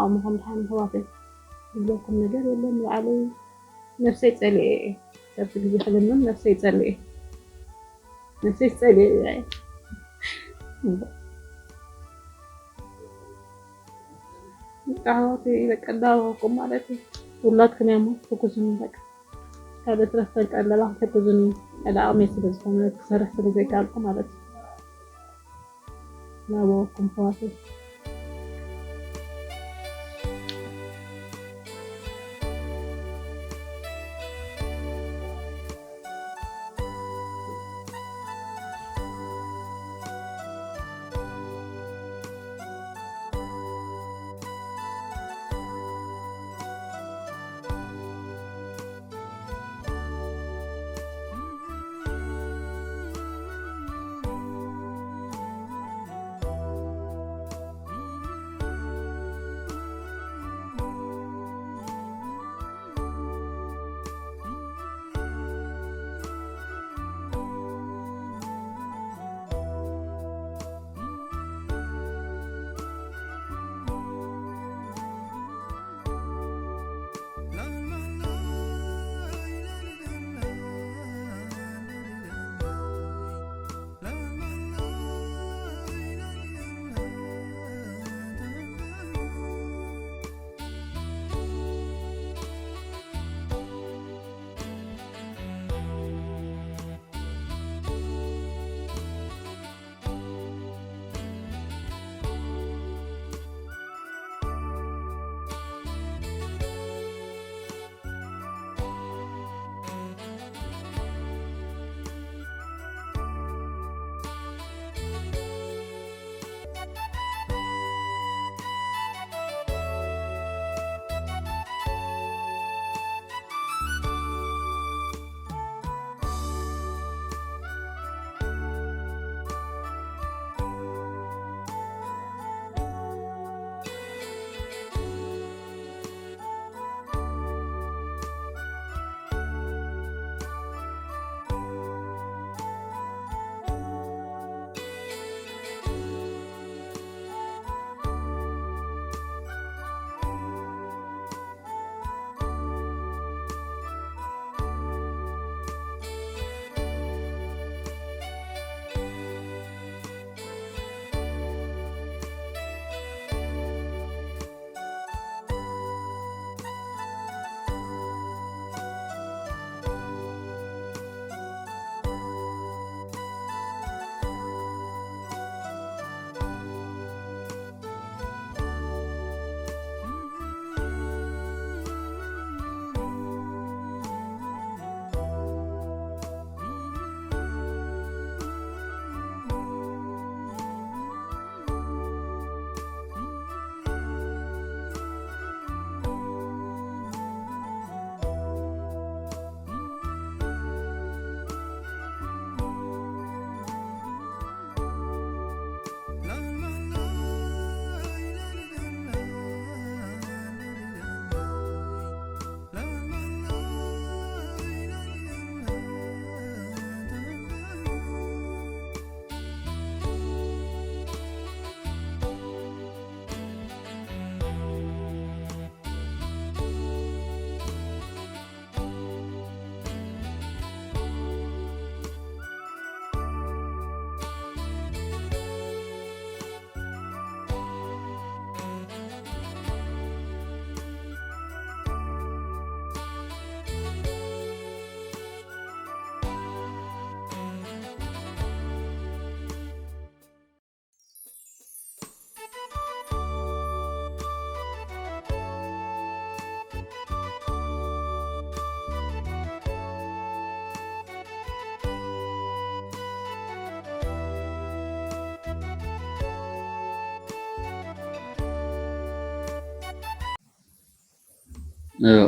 ኣሞኹም ድሓን ኣሕዋተይ፣ ዝብለኩም ነገር የለን። ባዕለይ ነብሰይ ጸሊኤ እየ። ካብቲ ግዜ ክልምን ነብሰይ ጸሊኤ። ነብሰይ ጸሊኤ እየ። እምበር። ኣሕዋተይ በቃ እንዳበኹም ማለት እዩ። ውላድኩም እያ እሞ ሕግዙኒ በቃ። ካልእ ትረፍ በቃ እንዳበኹም ሕግዙኒ። ካልእ ዓቕመይ ስለ ዝኾነ ክሰርሕ ስለ ዘይከኣልኩ ማለት እዩ። ናበኩም ኣሕዋተይ።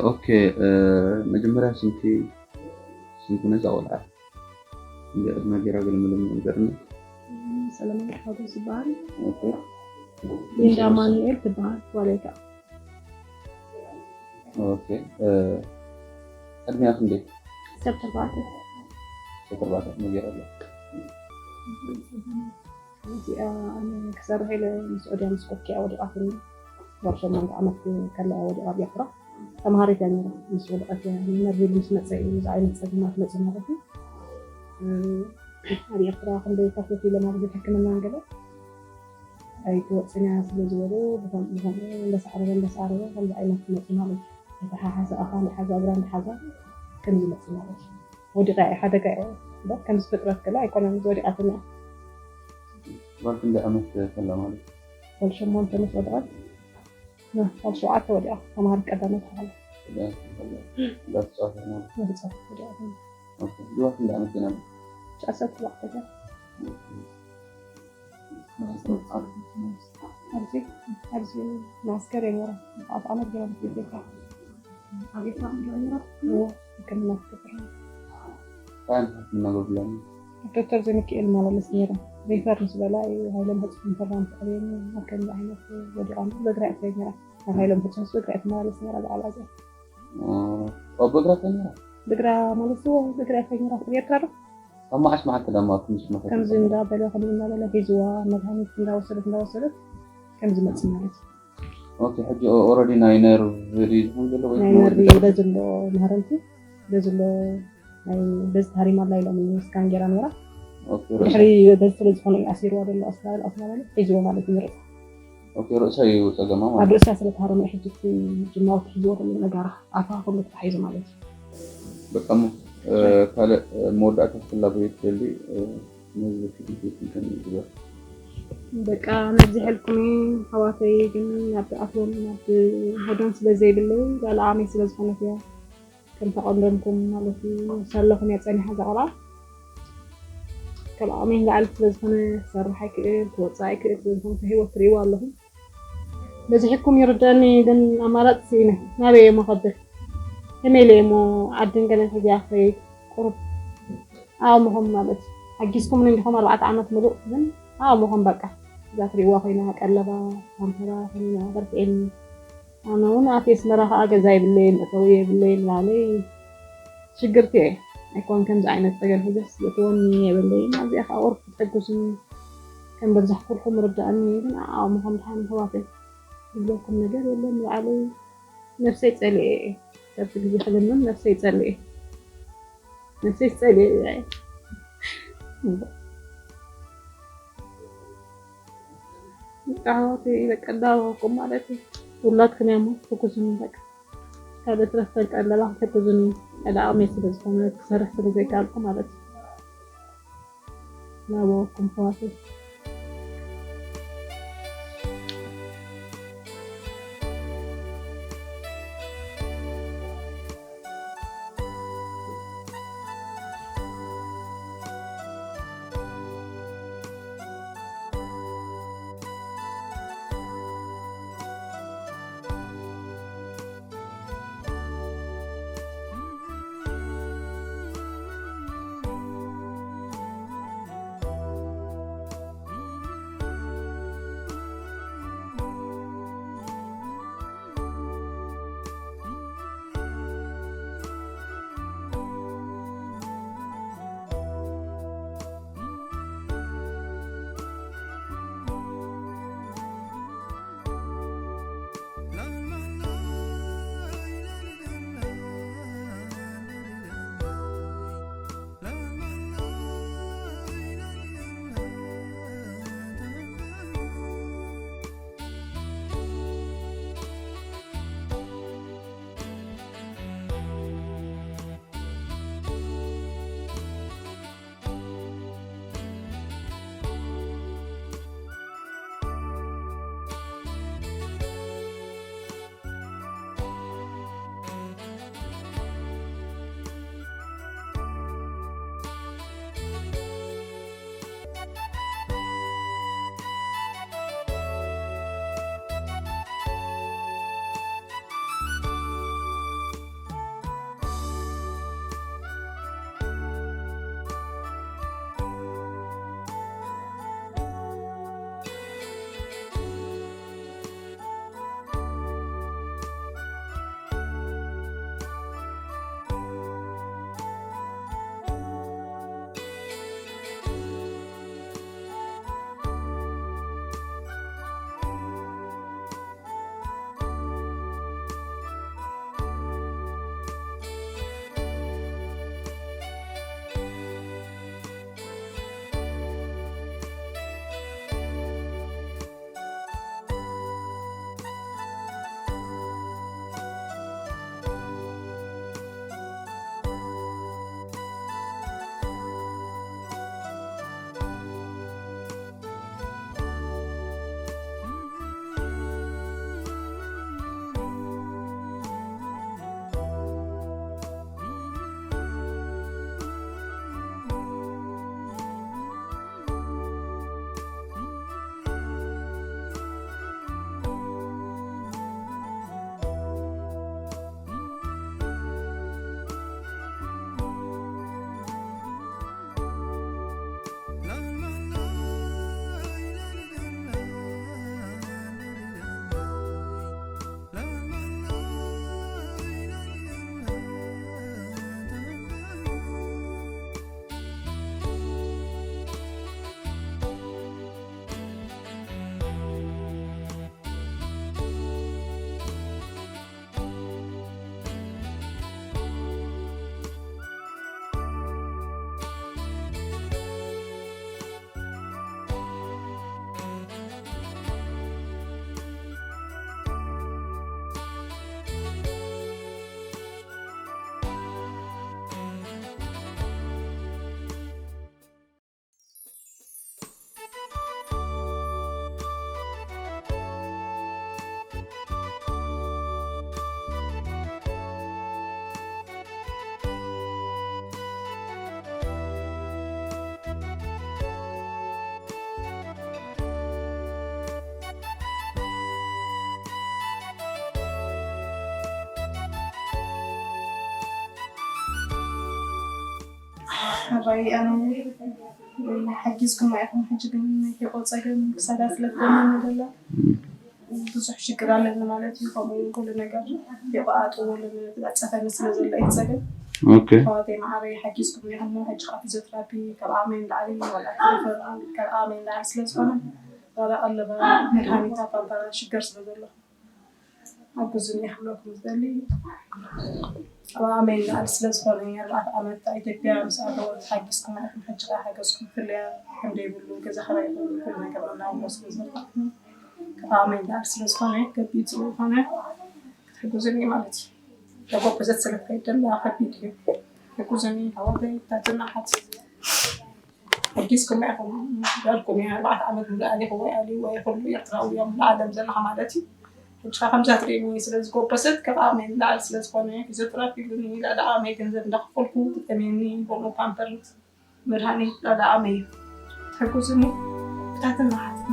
ኦኬ፣ መጀመርያ ስምኪ፣ ስምኪ ነዛ ቆልዓ እንዲያ ቅድመ ገይራ ገለ መለ ንገርኒ። ሰለማዊት ሓጎስ ይበሃል። ኦኬ። ሊንዳ ኣማኑኤል ትበሃል ዋለይታ። ኦኬ። ዕድሜኣ ክንደይ? ሰብ ተባዕተ። ሰብ ተባዕተ ቅድመ ገይራ ኣላ። እዚኣ ኣነ ክሰርሕ ኢለ ምስ ኦድያ ምስ ኮኪያ ወዲቓትኒ። ወርሸ መንጎ ዓመት ከለያ ወዲቓ ኣብ ኤርትራ ተምሃሪት እያ ነይራ። ምስ ወደቐት እያ ነርቪል ምስ መፀ እዩ እዚ ዓይነት ፀገማት መፅእ ማለት እዩ። ኣብ ኤርትራ ክንደይ ከፍት ኢሎም ኣብዚ ሕክምና ንገለ ኣይትወፅን እያ ስለ ዝበሉ ብኸምኡ ብኸምኡ እንዳሳዕረረ እንዳሳዕረረ ከምዚ ዓይነት መፁ ማለት እዩ። እንዳሓሓዘ ኣፋ እንዳሓዘ እግራ እንዳሓዘ ከምዚ መፁ ማለት እዩ። ወዲቓ እያ ሓደጋ እያ እምበር ከምዚ ፍጥረት ከላ ኣይኮነን እዚ ወዲቓትኒ እያ። ጓል ክንደይ ዓመት ከላ ማለት እዩ? ጓል ሸሞንተ ምስ ወደቐት ጓል ሸውዓተ ወዲቓ ተምሃሪት ቀዳማይ ክፍሊ እንዳተፃወተ ማለት መርፀት ወዲቓትኒ። ጅዋ ክንደይ ዓመት ገና ትሽዓተ ሰብዓተ ገና ኣብዚ ኣብዚ ማስከር የመረ ኣብ ዓመት ገና ብትልካ ኣብ ኤርትራ ጀሚራ ሕክምና ትገብር ጣን ሕክምና ጎብላኒ ዶክተር ዘሚካኤል ማላለስ ነይረ ሪፈር ምስ በላ እዩ ሃይሎም ሕፅን ፈራም ተዕብየኒ ኣብ ከምዚ ዓይነት ወዲቓ በግራ እያ ነይራ ኣብ ሃይሎም ሕፅን በግራ እያ ትመላለስ ነይራ ብዓል ኣዚያ ኣብ በግራ ተኒራ ብግራ ማለት ብግራ እያ ነይራ ኣብ ኤርትራ ዶ ካብ መዓስ መዓልቲ ደማ ትንሽ መኸ ከምዚ እንዳበለ ከምዚ እንዳበለ ሒዝዋ መድሃኒት እንዳወሰደት እንዳወሰደት ከምዚ መፅእ ማለት እዩ ኦኬ ሕጂ ኦረዲ ናይ ነርቭ ድዩ ዝኹን ዘሎ ወይ ናይ ነርቪ በዚ ኣሎ ማህረምቲ በዚ ኣሎ ናይ በዚ ታሪማ ኣላ ኢሎም ስካን ገይራ ነራ ኦኬ ድሕሪ በዚ ስለ ዝኾነ እዩ ኣሲርዋ ዘሎ ኣስላበል ኣስላበል ሒዝዎ ማለት እዩ ርእሳ ኦኬ ርእሳ እዩ ፀገማ ኣብ ማለት ርእሳ ስለ ተሃረመ እዩ ሕጂ እቲ ጅማዊ ትሒዝዎ ዘሎ ነጋራ ኣፋ ኩሉ ተታሒዙ ማለት እዩ በቃ እሞ ካልእ መወዳእታ ክትላበዩ ትደሊ ንህዝቢ ፊልም ቴክኒክን ግበር በቃ ነዚ ሕልኩም ኣሕዋተይ ግን ናብ ኣፍሎም ናብ ሆዶን ስለ ዘይብለይ ላልዓመይ ስለ ዝኾነት እያ ከም ተቐንደምኩም ማለት እዩ ሳለኹም እያ ፀኒሓ እዛ ቆልዓ ካብ ዓቕመይ ንላዕሊ ስለ ዝኾነ ክሰርሕ ኣይክእል ክወፅእ ኣይክእል ስለ ዝኾነ ህይወት ትርእይዎ ኣለኹም በዚሕኩም ይርደኣኒ ግን ኣማራፂ ስኢነ ናበይ እየ መኸብል ከመይ ኢለ እየ እሞ ዓድን ገለን ሒዘ ክኸይድ ቁሩብ ዓቕምኹም ማለት ሓጊዝኩምኒ እንዲኹም ኣርባዕተ ዓመት ምሉእ ግን ዓቕምኹም በቃ እዛ ትሪእዋ ኮይና ቀለባ ሳምሰራ ከኒና በርትዒኒ ኣነ እውን ኣቲ ኣስመራ ከዓ ገዛ የብለይን መእተዊ የብለይን ናለይ ሽግርቲ እየ ኣይኮን ከምዚ ዓይነት ፀገም ሒዘስ ዘእትወኒ የብለይን ኣብዚኣ ከዓ ቁሩብ ክትሕግዙኒ ከም በብዛሕ ኩልኩም ርዳእኒ ግን ዓቕምኹም ድሓን ኣሕዋተይ ዝብለኩም ነገር የለን ንባዕለይ ነብሰይ ፀሊኤ እየ ካብቲ ግዜ ክልምን ነብሰይ ፀሊኤ ነብሰይ ፀሊኤ እየ ጣዖት በቃ እንዳወኩም ማለት እዩ ውላድኩም ያሞ ትኩስን በቃ ካልእ ትረፈል ቀለባ ክትሕግዙኒ ቀዳቕመይ ስለ ዝኾነ ክሰርሕ ስለ ዘይከኣልኩ ማለት እዩ ናበወኩም ኣሕዋተይ ሓባይ ኣነ ሓጊዝኩም ኢኹም። ሕጂ ግን ናይ ሒቆ ፀገም ክሳዳ ስለ ትደመኒ ዘላ ብዙሕ ሽግር ኣለኒ ማለት እዩ። ከምኡ እውን ኩሉ ነገር ሒቆ ኣጥዎ ለመፀፈኒ ስለ ዘሎ እዩ ፀገም። ኦኬ ኣሕዋተይ መዓረይ ሓጊዝኩም ኢኹም። ሕጂ ከዓ ፊዚዮትራፒ ካብ ዓቕመይ ንላዕሊ ዋላ ሪፈር ካብ ዓቕመይ ንላዕሊ ስለ ዝኾነ ዋላ ቀለባ መድሃኒት ኣባባ ሽገር ስለ ዘሎ ሓግዙኒ ክብለኩም ዝደሊ። ኣብ ዓቕመይ ንላዕሊ ስለ ዝኾነ ኣርባዕተ ዓመት ኣብ ኢትዮጵያ ምስ ኣተወት ሓጊዝኩም ኢኹም። ሕጂ ከዓ ሓገዝኩም ክፍለያ ከም ዘይብሉ ገዛ ክራይ ይኹን ኩሉ ነገር እናወስዱ ዘለኹም ካብ ዓቕመይ ንላዕሊ ስለ ዝኾነ ከቢድ ስለ ዝኾነ ክትሕግዙኒ ማለት እዩ። ተጎበዘት ስለ ትኸይድ ደላ ከቢድ እዩ። ሕግዙኒ ኣሕዋተይ ታትና ሓት ሓጊዝኩም ኢኹም እንዳልኩም እየ። ኣርባዕተ ዓመት ሙሉእ ኣሊኹ ወይ ኣልዩ ወይ ኩሉ ኤርትራዊ እዮም ንዓለም ዘለኻ ማለት እዩ። ሕጂ ከምዛ ትርእኒ ስለ ዝጎበሰት ካብ ዓቕመይ ንላዕሊ ስለ ዝኾነ ፊዚዮትራፒ ኢሉኒ ልዕሊ ዓቕመይ ገንዘብ እንዳኸፈልኩ ትጠምየኒ ቦኑ ፓምፐርስ መድሃኒት ልዕሊ ዓቕመይ እዩ። ትሕግዙኒ ብታትና ሓት